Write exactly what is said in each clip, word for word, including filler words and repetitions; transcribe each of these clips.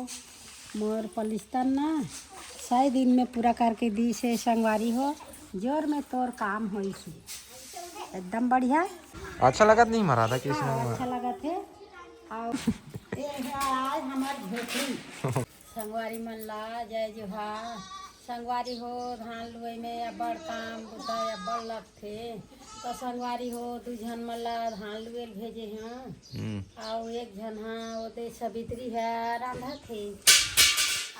मोर पलिस्तर ना सौ दिन में पूरा करके दीस हे संगवारी हो। जोर में तोर काम होइस हे, एकदम बढ़िया। अच्छा लगत नहीं मरादा के हाँ, इसमें? अच्छा लगत हे। अउ ये हे आज हमर झोपड़ी। संगवारी मन ला जय जोहार। संगवारी हो, धान लुवई में अब्बड़ काम बुता अब्बड़ लगथे। त संगवारी हो, दू झन मन ला धान लुवे ल भेजे हन। हम्म। अउ एक झन हा ओदे सवित्री ह रांधत हे,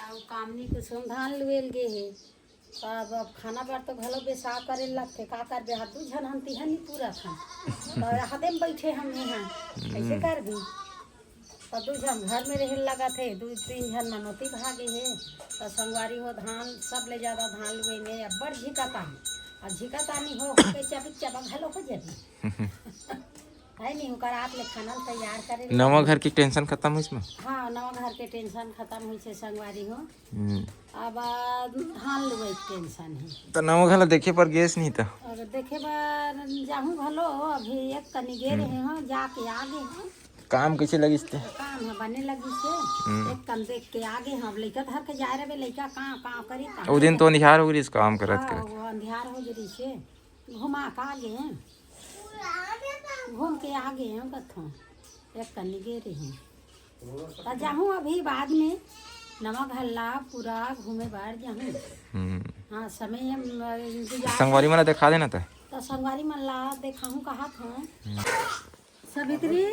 अउ कामनी कुसुम धान लुवे ल गे हे। त अब, अब खाना बर तो घलो बेसा करे ल लगथे, का करबे, हा दू झन हन तिहा नी पूरत हन। त हादे म बइठे हन इहां, कइसे हम्म। करबे? त दू झन घर में रहे ल लगत हे, दू तीन झन मनोती भागे हे। त संगवारी हो, धान, सबले ज्यादा धान लुवई में अब्बड़ झिकतानी। अउ झिकतानी हो, हो के चबिक चबा घलो हो जाबे। है नी, ओकर रात ले खाना ल तैयार करे ल नवा लगही। घर के टेंशन खतम होइस में? हाँ, नवा घर के टेंशन खतम होइस हे संगवारी हो। हम्म। अब, आ, धान लुवई के टेंशन हे। त नवा घर ला देखे बर गेस नहीं त? अगर देखे बर जाहूं घलो, अभी एक कनी गे हम्म। रहे हो, जाके आ गे हो। काम कइसे लगिस ते? काम ह बने लगिस हे। हम्म। एक कन देख के आ गे हो, अब लइका धर के जाए रहे, लइका कांव कांव करी त। ओ दिन तो अंधियार हो गिस काम करत हाँ, करत। वो अंधियार हो गिस हे। घुमा के आ गे, घूम के आ गे हूँ कथों, एक कनी गे रही। त जाहूँ अभी बाद में नवा घर ला पूरा घूमे बर जाहूँ। हम्म। हाँ, समय हम, अ, इंतजार संगवारी मन ला देखा देना त। त संगवारी मन ला देखाहूँ कहत हूँ। हम्म। सवित्री,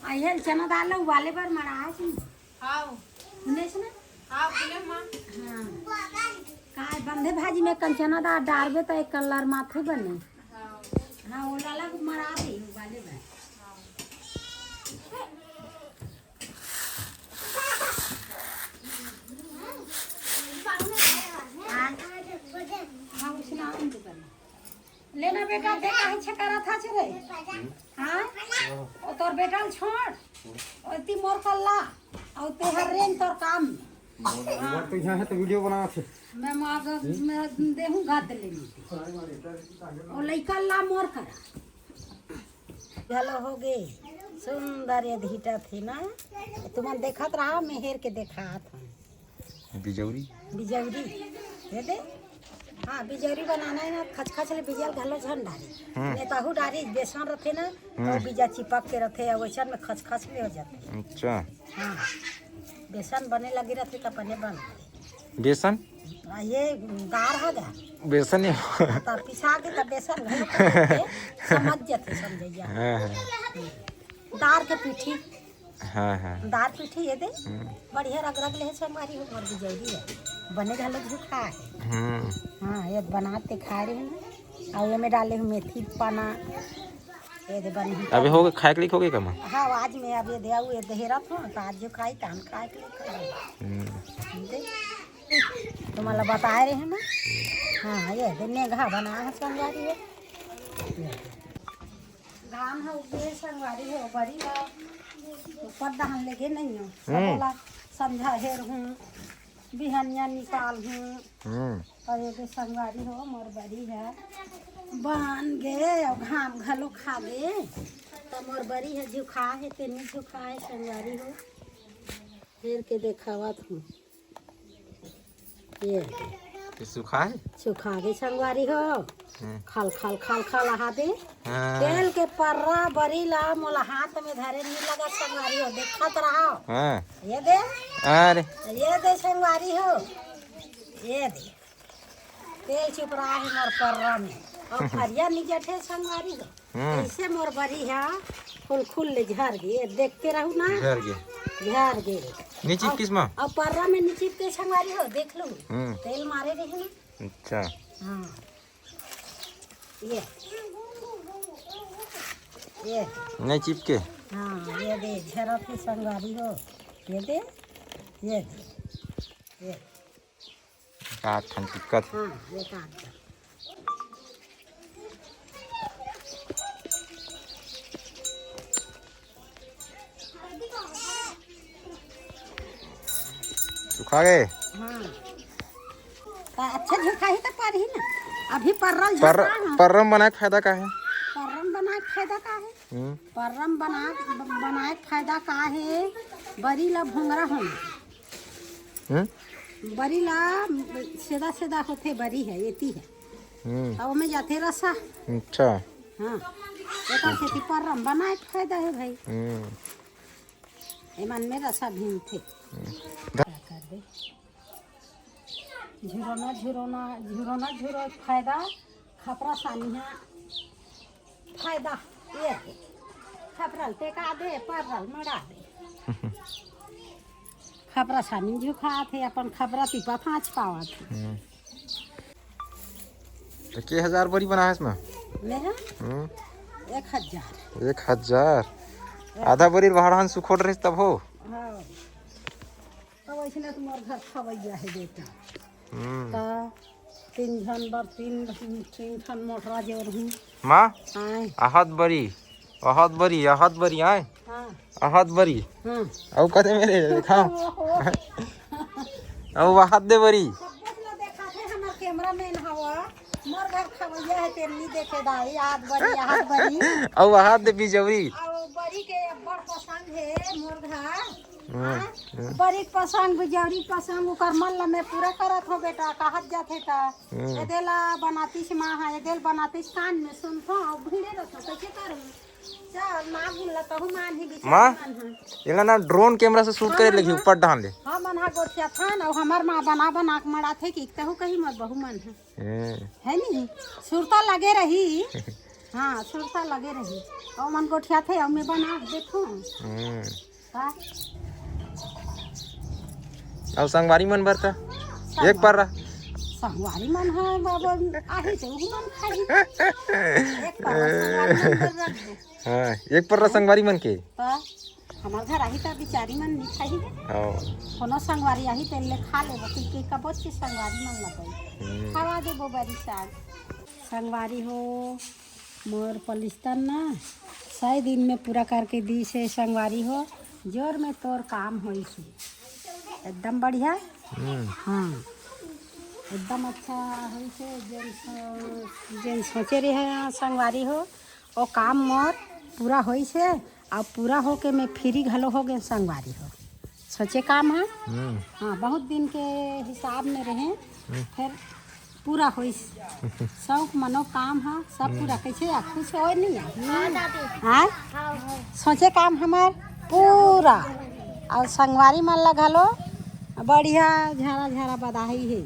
आइए चना दाल ला उबाले बर मड़ा है। हाव। सुनेस ना? हाव, सुने माँ। हाँ। काय बंधे भाजी में कंचना दार डारबे त एक कलर माथे बने। हाव। हाँ, वो लाला को मरा दे, उबाले बा। हाव। हाँ। हाँ, उसने आनंद करना। लेना बेटा, ते काहे छेकरा था छे रे? हाँ? ओ तोर बेटा ल छोड़। ओ ती मोर कल्ला। अउ ते हर रेंग तोर काम। मोर तो यहाँ है तो वीडियो बनावत हे। मैं मार, मैं देहूँ गाद लेने। ओ लइका ला मोर करा। घलो हो गे। सुंदर ये धीटा थे ना। तुमन देखत रहा, मैं हेर के देखात हूँ। बिजौरी। बिजौरी। ये दे। हाँ, बिजौरी बनाना है ना, खचखच ले बिजल घलो झन डारी। हम्म। नेताहू डारी, बेसन रथे ना, हम्म। तो बीजा चिपक के रथे, अउ वैसन में खचखच ले हो जाथे। अच्छा। हाँ। बेसन बने लगी रथे, त बने बन। बेसन? आ, ये दार हा गा। बेसन ही। त पिसा के त बेसन घलो कर देथे, समझ जाथे, समझैया। हाँ, हाँ। दार के पीठी। हाँ, हाँ। दार पीठी ये दे। हम्म। बढ़िया रग रग ले हे संगवारी हो, मोर बिजौरी हे। बने घलो झुखा हे। हम्म। हाँ, ये बनात ते खाए रहे ना। अउ ये में डाले हूँ मेथी पाना। ये दे बनी। अबे हो गए, खाए के लिए हो गए कमा? हाँ, आज मैं अब ये दे आऊ, ये दे हेरत हूँ, त आज जो खाई, तहन खाए के लिए खाई। हम्म। दे। तुम्हारा बताए रहे ना। हाँ, ये दे नेघा बना है संगवारी हो। ये दे। धान ह उगे संगवारी हो, बरी ला ऊपर डहान लेगे नहीं हो। हम्म। सबो ला संझा हेर हूँ, बिहनिया निकाल हूँ। हम्म। अउ ये दे संगवारी हो, मोर बरी ह बन गे, अउ घाम घलो खा गे, त मोर बरी ह झुखा हे, तेनी झुखा हे संगवारी हो। हेर के देखावत हूँ। ये। ये सूखा है? सूखा गे संगवारी हो। हम्म। खल, खल, खल, खल आहा दे। हाँ। तेल के पर्रा बरी ला मोला हाथ में धरे नहीं लगा संगवारी हो। देखत रहो। हाँ। ये दे। अरे। ये दे संगवारी हो। ये दे। तेल चुपरा है मोर पर्रा में। अउ फरिया नहीं जठे संगवारी हो। हम्म। ऐसे मोर बरी हा खुल खुल ले झर गे, देखते रहू ना। झर गे। झर गे। नी चिपकिस मा? अउ पर्रा में नी चिपके संगवारी हो, देख लो। हम्म। तेल मारे रही ना। अच्छा। हाँ। ये। ये। नहीं चिपके? हाँ, ये दे, झरत हे संगवारी हो। ये दे, ये दे, ये। आठ ठन टिक्का थे। हाँ, ये काट दो। सुखा गए? हाँ। त अच्छा झुकाही त पारही ना। अभी पर्रल पर, झुका है। पर्रम बनाए के फायदा का है? पर्रम बनाए के फायदा का है? हम्म। पर्रम बना, बनाए के फायदा का है? बरी ला भोंगरा होना। हम्म? बरी ला सेदा सेदा होथे, बरी हे, एती हे। हम्म। त ओमे जाथे रसा। अच्छा। हाँ, एकर सेती पर्रा म बनाए के फायदा हे भाई। हम्म। एमन में रसा भिनथे। ध- का करबे? झुरोना झुरोना झुरोना झुरो फायदा, खपरा सानी हा फायदा ये हे। खपरा ल टेका दे, पर्रा ल मड़ा दे। खपरा सानी झुखात हे, अपन खपरा तिपा फाँच पावत हे। हम्म। त के हजार बरी बनाएस ना? मैं हा हम्म। एक हजार। एक हजार। आधा बरी भाड़ान सुखोट रहिस तब हो। हाँ। तब ऐसने तो मोर घर खवैया हे बेटा। हम्म। त तीन झन बर तीन, तीन ठन मोटरा जोर हूँ। माँ, आए। आहत बरी, आहत बरी, आहत बरी आए, हाँ। आहत बरी। हाँ। अउ कते मेरे देखा। अउ आहत दे बरी। सब कुछ ला देखाथे हमर कैमरामैन हवा। मोर घर खवैया हे, तेन नी देखे दाई, आहत बरी, आहत बरी। अउ आहत दे बिजौरी। अउ बरी के अब्बड़ पसंद हे मोर घर। हम्म, हाँ? बरी पसंद, बिजौरी पसंद, ओकर मन ला मैं पूरा करत हो बेटा, कहत जाथे त। हम्म। एदे ला बनातीस माँ हा, एदे ला बनातीस कान में सुनथो, अउ भिड़े रथो, कैसे करूँ? चल, माँ गुन ला तहु मान ही बिचारी माँ? मन हा। एला ना ड्रोन कैमरा से शूट करे लगी ऊपर डाल ले। हाँ, मन हा गोठिया थान, अउ हमर माँ बना बना के मड़ाथे कि तहु कही मोर बहू मन हा। हम्म। है नी? सुरता लगे रही। हाँ, सुरता लगे रही। अउ मन गोठिया थे, अउ मैं बना के देखूँ। हम्म। का? अउ संगवारी मन बर त एक पर्रा। संगवारी मन है बाबा, आही तो उही मन खाही। एक पर्रा संगवारी मन बर रख दे। हाँ, एक पर्रा संगवारी मन के। त हमर घर आही त बिचारी मन नी खाही। हाँ। कोनो संगवारी आही तेन ले खा लेबो, कि, कि कबोच के संगवारी मन ला दे। हम्म। खवा देबो बरी साग। संगवारी हो, मोर पलिस्तर ना सौ दिन में पूरा करके दीस हे संगवारी हो। जोर में तोर काम होइस हे, एकदम बढ़िया। हम्म। हाँ, एकदम अच्छा होइस हे। जेन सो-, जेन सोचे रहे संगवारी हो, वो काम मोर पूरा होइस हे। अउ पूरा होके मैं फ्री घलो हो गए संगवारी हो। सोचे काम हा। हम्म। हाँ, बहुत दिन के हिसाब में रहे, फिर पूरा होइस। शौक मनो काम हा, सब पूरा। कैसे या खुश होय नहीं या? हाँ? सोचे काम हमार पूरा। अउ संगवारी मन ला घलो बढ़िया झारा झारा बधाई हे।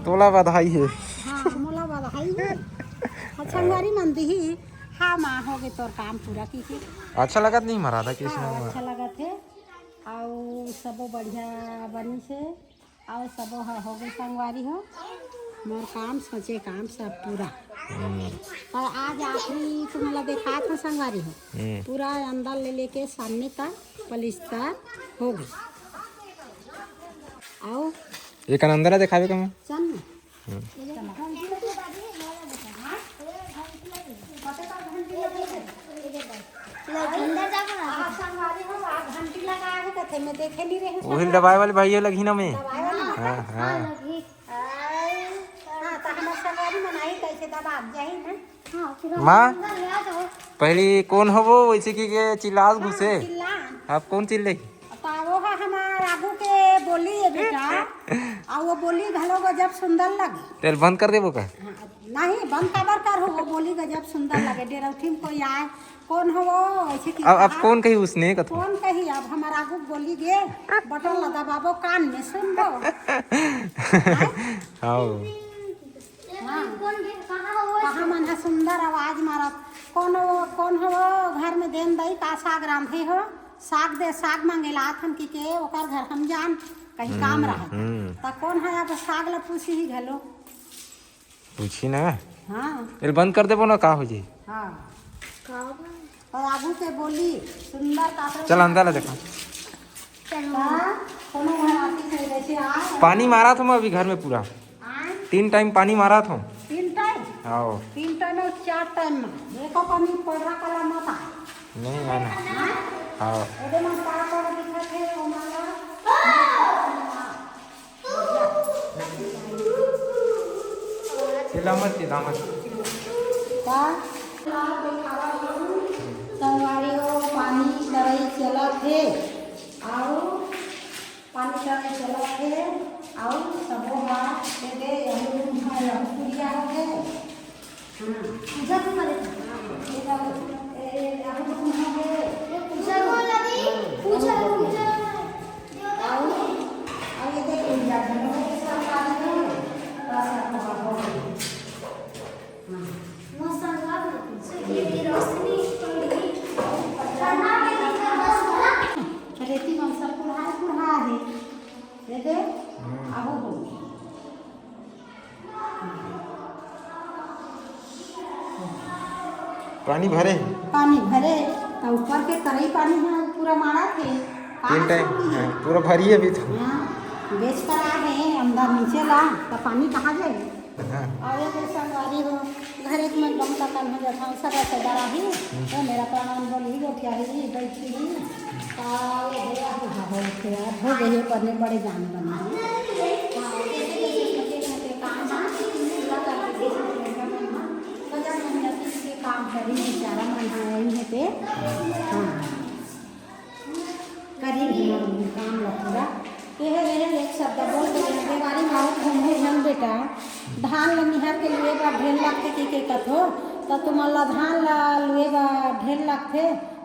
तोला बधाई हे। हाँ, मोला बधाई हे। अउ संगवारी मन दिही, हाँ माँ, हो गए तोर काम पूरा की के। अच्छा लगत नहीं मरादा के हाँ, अच्छा लगत हे। अउ सबो बढ़िया बनिस हे। अउ सबो ह हो गए संगवारी हो। मोर काम, सोचे काम सब पूरा। अउ आज आखिरी तुम्हारा देखात हो संगवारी हो। हम्म। पूरा अंदर ले लेके सामने तक पलिस्तर हो गए। अउ एक अंदर दिखावे का मैं। चल ना। अंदर जाबो ना। संगवारी हो, आप घंटी लगा है, कथे में देखे नहीं रहे। वही दबाए वाले भाई लगी ना मैं। दबाए वाला। हाँ, हाँ। लगी। हाँ, तो हमारे संगवारी मन आई कैसे दबा जाही ना। हाँ, फिर माँ? अंदर ले आ जाओ। पहली कौन हो वो वैसे की के चिल्लास घुसे। चिल्ला। आप कौन चिल्ले? तो वो है हमार आगू के बोली है बेटा। और वो बोली घलो गजब सुंदर लगे। तेल बंद कर देबो का? हाँ, नहीं, बंद काबर कर हो, वो बोली गजब सुंदर लगे। डेरौठी में कोई आए, कौन हो वो? ऐसे की अब अब कहा? कौन कही उसने कथो? कौन कही? अब हमार आगू के बोली गे, बटन ला दबाबो, कान में सुनबो। हाँ। कौन के कहाँ हो? कहाँ मन है सुंदर आवाज मारत। कौन हो, कौन हो वो घर में देन दई का साग रांधे हो? साग दे, साग मांगे ला आथन की के ओकर घर हम जान कहीं काम रहा। हम्म। त कौन है अब साग ला पूछी ही घलो? पूछी ना। हाँ, तेल बंद कर देबो ना, का हो जाई? हाँ। और आगू के बोली सुंदर का चल अंदर ला देखा। हाँ, कोनो घर आती से जैसे आ। पानी मारा था मैं अभी घर में पूरा। आए। तीन टाइम पानी मारा था। तीन टाइम? आओ। तीन टाइम और चार टाइम में। देखो पानी पड़ रहा कला मत आ। नहीं माना। हाँ? आओ। एदे मन पड़ा पड़ा दिखा थे, वो माला। चिल्ला मत, चिल्ला मत। का? संगवारी हो, पानी तरई चलत हे। आओ। चलो, चलो, ए, आओ, सबो हा, ए दे, यहू रूम हा, यहू कुरिया हो गे। हाँ। पूजा भी करे थे। ए, ए, ए, यहू रूम हो गे। ये पूजा रूम। पूजा रूम। आओ, आओ, ये दे, कुरिया घर हो गे, सब आ गए। बस, आपको हो गे। हाँ। मस्त आशीर्वाद देती। ये, ये रोशनी थोड़ी। रेती मन सब कुढ़ाए, कुढ़ा हे। ये दे, हम्म। आहो हो। पानी भरे? पानी भरे, त ऊपर के तरई पानी ह पूरा माड़ा थे। तीन टाइम, हाँ, पूरा भरी हे अभी तो। हाँ, बेच कर आ गए अंदर नीचे ला, त पानी कहाँ जाए? हाँ। अउ ये तो संगवारी हो, घरे के मन बहुत अकन हो जात हन, सब रिश्तेदार आही, हम्म। तो मेरा प्रणाम बोली, गोठियाही, बैठी ही। का ये भैया, हाँ, हाँ, बहुत यार, हो गई है, पर में बड़े जान बना। हाँ, जैसे, जैसे छोटे, छोटे काम, हाँ, पूरा करके दे, छोटे, छोटे काम, हाँ। तो जब मन जाती है, काम करी, बेचारा मन, हाँ, यही है पे। हाँ। करी भी मन काम ला पूरा। एहे, एहे, एक शब्द बोल के देवारी मारत घूमहे झन बेटा। धान ल मिहर के लुए बर ढेर लागथे कि के कथो, त तुमन ल धान ल लुए बर ढेर लागथे,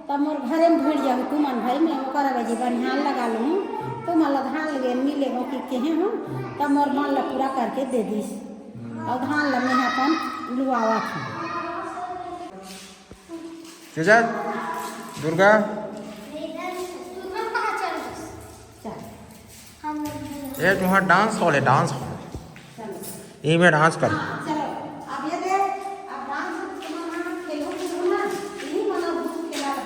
त मोर घरे म भिड़ जाहू तुमन भाई, मैं ओकर अवजी बनिहान लगा लूँ, तुमन ल धान लुए मिलेगो कि केहे हूँ, त मोर मन ल पूरा करके दे दिस। अउ धान ल मैं अपन लुआवत हूँ। चचा, दुर्गा, ये तुम्हारा डांस हॉल है, डांस हॉल। ये में डांस कर। चलो, अब ये दे, अब डांस तुम खेलो, खेलो ना, यही मना भूत खेला है।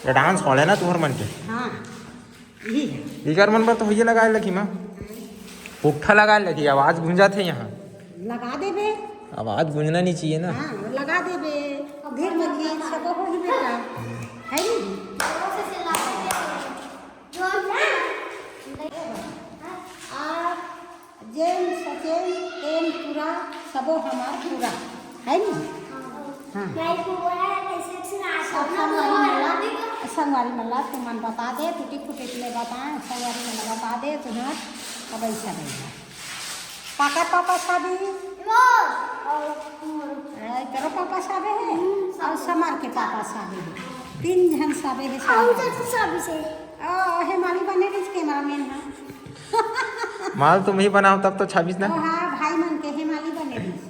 ये डांस हॉल है ना तुम्हारे मन के? हाँ। इही है। इकर मन बर तो होइए लगाए लगी माँ। पुट्ठा लगाए लगी, आवाज गूंजाथे यहाँ। लगा देबे। आवाज गूंजना नहीं चाहिए ना। हाँ, लगा देबे। धीर में गीत सब हो ही बेटा। है नी? जोर से। आ, जेन सचेन तेन पूरा, सबो हमार पूरा, है नी? हाँ। मैं इसको बोला है, कैसे सुना? सब संगवारी मन ला, संगवारी मन ला तुमन बता दे, टूटी फूटी ले बताए, संगवारी मन ला बता दे, तुहर अब ऐसा नहीं है। काकर पापा साबे हे? वो, और, और ए, करो पापा साबे हे? हम्म, और समर के पापा साबे हे। तीन झन साबे हे, और संगवारी। चाचा साबे से। ओ, हेमाली बने रहिस cameraman हा। माल तुम ही बनाओ तब तो छाबीस ना। ओ हाँ, भाई मन के हेमाली बने रहिस।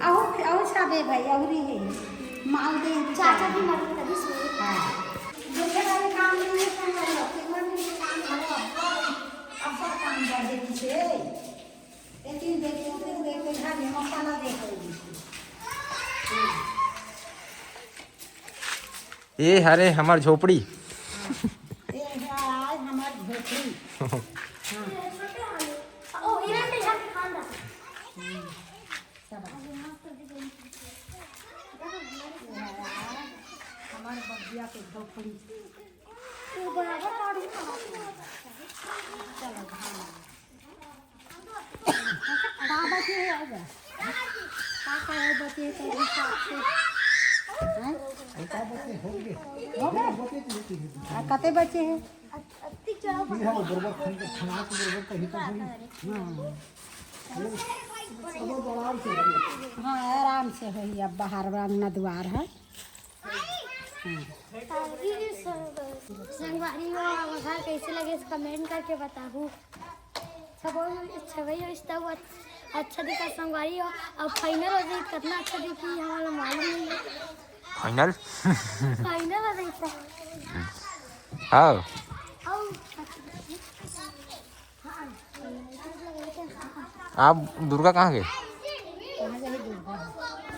अहो, अहो छाबे भाई, अहो रे हे। माल दे दे चाचा छाबे। की मदद करिस। हाँ। दूसरे वाले काम में ये काम करो, फिर मन में ये काम करो, अब, अब सब काम कर देती छे। एक दिन देखे, एक दिन देखे, घर में मसाला देखे। हाँ। ए हरे हमर झोपड़ी। ए हरे हमर झोपड़ी। हाँ। ओ, इधर से यहाँ खान रहा। हम्म, शाबाश। ए हरे हमर बगिया के झोपड़ी। तू बराबर काढ़ू ना। चलो, धान। का बचे हे अब? का का हे बचे हे तेरे हिसाब से? हैं? का बचे हो गए? हो गए? आ, कते बचे हे? ये हम बरोबर खन के खना के बरोबर कहीं तो होई। हाँ। अब आराम से होई। हाँ, आराम से होई। अब बाहर अंगना दुआर है। संगवारी हो, आप घर कैसे लगे, comment करके बताहू। सब अच्छा भाई हो, इस तरह अच्छा, अच्छा दिखा संगवारी हो। अब final हो जाए, कितना अच्छा दिखी, हमारा मालूम नहीं है। Final? Final हो जाए। हाँ। आओ। आप दुर्गा कहाँ गए?